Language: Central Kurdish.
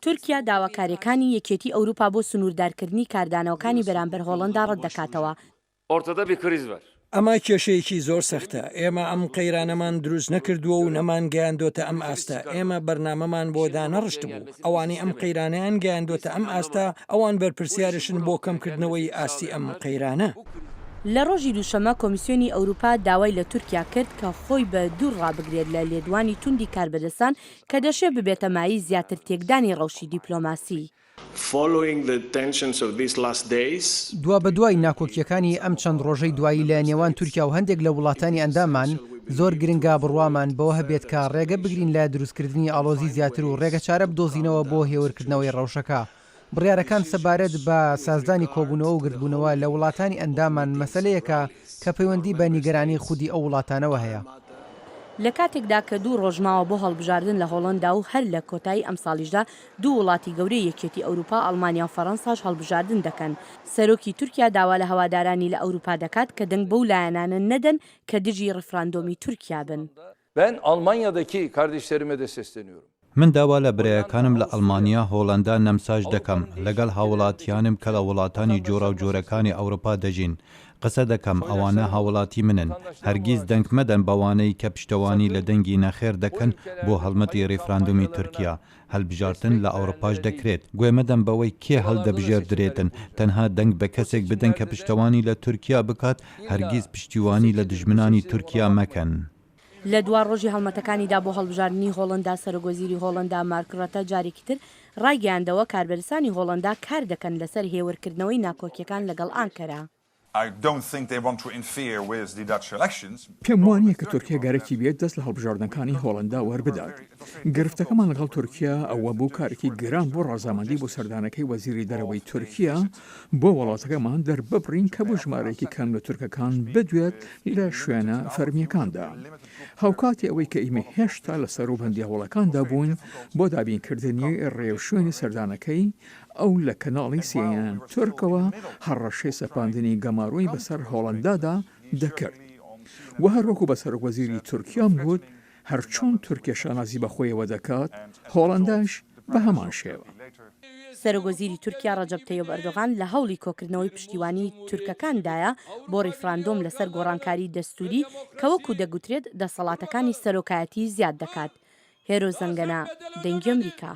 تورکیا داواکارییەکانی یەکێتی ئەوروپا بۆ سنووردارکردنی کاردانەوەکانی بەرامبەر هۆڵەندا ڕەتدەکاتەوە. ئەمە کێشەیەکی زۆر سەختە، ئێمە ئەم قەیرانەمان دروست نەکردووە و نەمانگەیاندۆتە ئەم ئاستە، ئێمە بەرنامەمان بۆ دانەڕشتبوو، ئەوانەی ئەم قەیرانەیان گەیاندۆتە ئەم ئاستە، ئەوان بەرپرسیارشن بۆ کەمکردنەوەی ئاستی ئەم قەیرانە. لە ڕۆژی دووشەممە کۆمیسیۆنی ئەوروپا داوای لە تورکیا کرد کە خۆی بە دوور ڕابگرێت لە لێدوانی توندی کاربەدەستان کە دەشێ ببێتە مایەی زیاتر تێکدانی ڕەوشی دیپلۆماسی. دوابەدوای ناکۆکییەکانی ئەم چەند ڕۆژەی دوایی لە نێوان تورکیا و هەندێک لە وڵاتانی ئەنداممان، زۆر گرنگە بڕوامان بەوە هەبێت کە ڕێگە بگرین لە دروستکردنی ئاڵۆزی زیاتر و ڕێگەچارە بدۆزینەوە بۆ هێورکردنەوەی ڕەوشەکە. بڕیارەکان سەبارەت بە سازدانی کۆبوونەوە و گردبوونەوە لە وڵاتانی ئەندامان مەسەلەیەکە کە پەیوەندی بە نیگەرانی خودی ئەو وڵاتانەوە هەیە. لە کاتێکدا کە دوو ڕۆژ ماوە بۆ هەڵبژاردن لە هۆڵەندا و هەر لە کۆتایی ئەمساڵیشدا دوو وڵاتی گەورەی یەکێتی ئەوروپا ئەڵمانیا و فەرەنساش هەڵبژاردن دەکەن، سەرۆکی تورکیا داوا لە هەوادارانی لە ئەوروپا دەکات کە دەنگ بەو لایەنانە نەدەن کە دژی ڕیفراندۆمی تورکیا بن. Ben Almanya'daki kardeşlerime de sesleniyorum. من داوا لە برایەکانم لە ئەڵمانیا، هۆڵەندا، نەمساش دەکەم، لەگەڵ هاوڵاتیانم کە لە وڵاتانی جۆراوجۆرەکانی ئەوروپا دەژین، قسە دەکەم، ئەوانە هاوڵاتی منن، هەرگیز دەنگ مەدەن بەوانەی کە پشتەوانی لە دەنگی نەخێر دەکەن بۆ هەڵمەتی ڕیفراندۆمی تورکیا. هەلبژارتن لە ئەوڕپاش دەکرێت. گوێ مەدەن بەوەی کێ هەلدەبژێردرێتن، تەنها دەنگ بە کەسێک بدەن کە پشتەوانی لە تورکیا بکات، هەرگیز پشتیوانی لە دوژمنانی تورکیا مەکەن. لە دوا ڕۆژی هەڵمەتەکانیدا بۆ هەڵبژاردنی هۆڵەندا، سەرۆکوەزیری هۆڵەندا مارک ڕەتە جارێکی تر ڕایگەیاندەوە، کاربەدەستانی هۆڵەندا کاردەکەن لەسەر هێورکردنەوەی ناکۆکییەکان لەگەڵ ئانکەرە. پێم وا نییە کە تورکیا گەرەکی بێت دەست لە هەڵبژاردنەکانی هۆڵەندا وەربدات. گرفتەکەمان لەگەڵ تورکیا ئەوە بوو کارێکی گران بوو ڕەزامەندی بۆ سەردانەکەی وەزیری دەرەوەی تورکیا بۆ وڵاتەکەمان دەرببڕین کە بۆ ژمارەیەکی کەم لە تورکەکان بدوێت لە شوێنە فەرمییەکاندا. هاوکاتی ئەوەی کە ئیمە هێشتا لە سەروبەندی هەوڵەکاندا بووین بۆ دابینکردنی ڕێوشوێنی سەردانەکەی، ئەو لە کەناڵی سی ئێن ئێن تورکەوە هەڕەشەی سەپاندنی گەمارۆی بەسەر هۆڵەندادا دەکرد و هەروەکو بە سەرۆکوەزیری تورکیام گوت، هەرچۆن تورکیا شانازی بە خۆیەوە دەکات، هۆڵەنداش بە هەمان شێوە. سەرۆکوەزیری تورکیا ڕەجەب تەیب ئەردۆغان لە هەوڵی کۆکردنەوەی پشتیوانیی تورکەکاندایە بۆ ڕیفراندۆم لەسەر گۆڕانکاریی دەستووری کە وەکو دەگوترێت دەسەڵاتەکانی سەرۆکایەتی زیاد دەکات. هێرۆ زەنگەنە، دەنگی ئەمریکا.